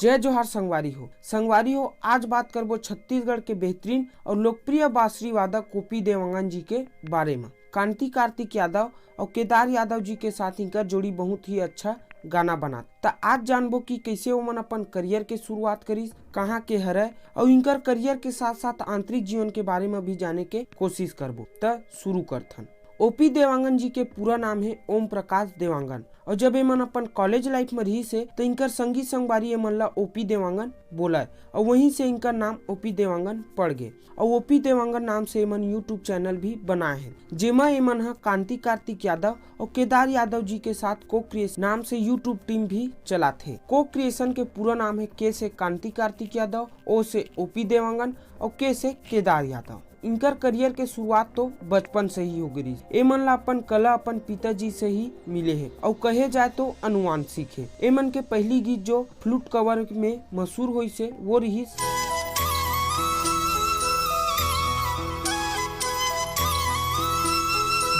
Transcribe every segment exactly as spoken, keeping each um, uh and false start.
जय जोहार संगवारी हो। संगवारी हो, आज बात करबो छत्तीसगढ़ के बेहतरीन अउ लोकप्रिय बांसुरी वादक ओपी देवांगन जी के बारे म। कांति कार्तिक यादव अउ केदार यादव जी के साथ इनकर जोड़ी बहुत ही अच्छा गाना बनात। त आज जानबो कि कइसे ओमन अपन करियर के शुरुआत करिस, कहाँ के हरय, अउ इनकर करियर के साथ-साथ आंतरिक जीवन के बारे म भी जाने के कोशिश करबो। त शुरू करथन। ओपी देवांगन जी के पूरा नाम हे ओम प्रकाश देवांगन, अउ जब एमन अपन कॉलेज लाइफ म रिहिस हे, त इनकर संगी संगवारी एमन ला ओपी देवांगन बोलय, अउ वहीं से इनकर नाम ओपी देवांगन पड़ गे। अउ ओपी देवांगन नाम से एमन YouTube चैनल भी बनाए हे, जेमा एमन ह कांति कार्तिक यादव अउ केदार यादव जी के साथ को क्रिएशन नाम से YouTube टीम भी चलाथे। को क्रिएशन के पूरा नाम हे के से कांति कार्तिक यादव, ओ से ओपी देवांगन अउ के से केदार यादव। इनकर करियर के शुरुआत तो बचपन से ही हो गे रिहिस। एमन ला अपन कला अपन पिताजी से ही मिले हे, अउ कहे जाए तो अनुवांशिक हे। एमन के पहली गीत जो फ्लूट कवर में मशहूर होइस हे, वो रिहिस,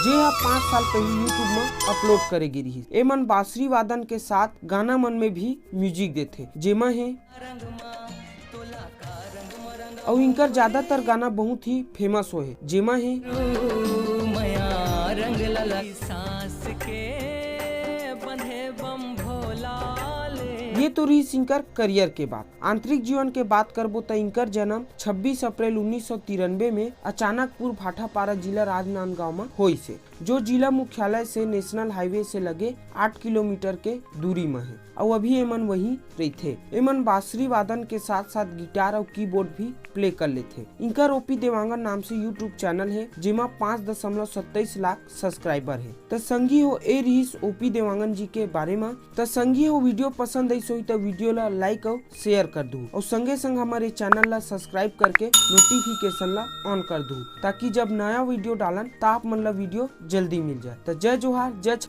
जे ह पाँच साल पहले YouTube म अपलोड करे गे रिहिस। एमन बांसुरी वादन के साथ गाना मन में भी म्यूजिक देथे, जेमा हे अउ इनकर ज्यादातर गाना बहुत ही फेमस होए हे, जेमा हे मया रंग लला सांस के बंधे बम भोला ले। ये तो रिहिस इनकर करियर के बात। आंतरिक जीवन के बात करबो त इनकर जन्म छब्बीस अप्रैल उन्नीस सौ तिरानबे में अचानकपुर भाटापारा, जिला राजनांदगांव म होइस हे, जो जिला मुख्यालय से नेशनल हाईवे से लगे आठ किलोमीटर के दूरी म हे। अउ अभी एमन वहीं रहिथे। एमन बांसुरी वादन के साथ-साथ गिटार अउ कीबोर्ड भी प्ले कर लेथे। इनकर ओपी देवांगन नाम से YouTube चैनल हे, जेमा पाँच दशमलव सत्ताईस लाख सब्सक्राइबर हे। त संगी हो, ए रिहिस ओपी देवांगन जी के बारे म। त संगी हो, वीडियो पसंद आइस होही त वीडियो ला लाइक अउ शेयर कर दू, अउ संगे संग हमर ए चैनल ला सब्सक्राइब करके नोटिफिकेशन ला ऑन कर दू, ताकि जब नया वीडियो डालन त आप मन ला वीडियो जल्दी मिल जाए। त जय जोहार, जय छ-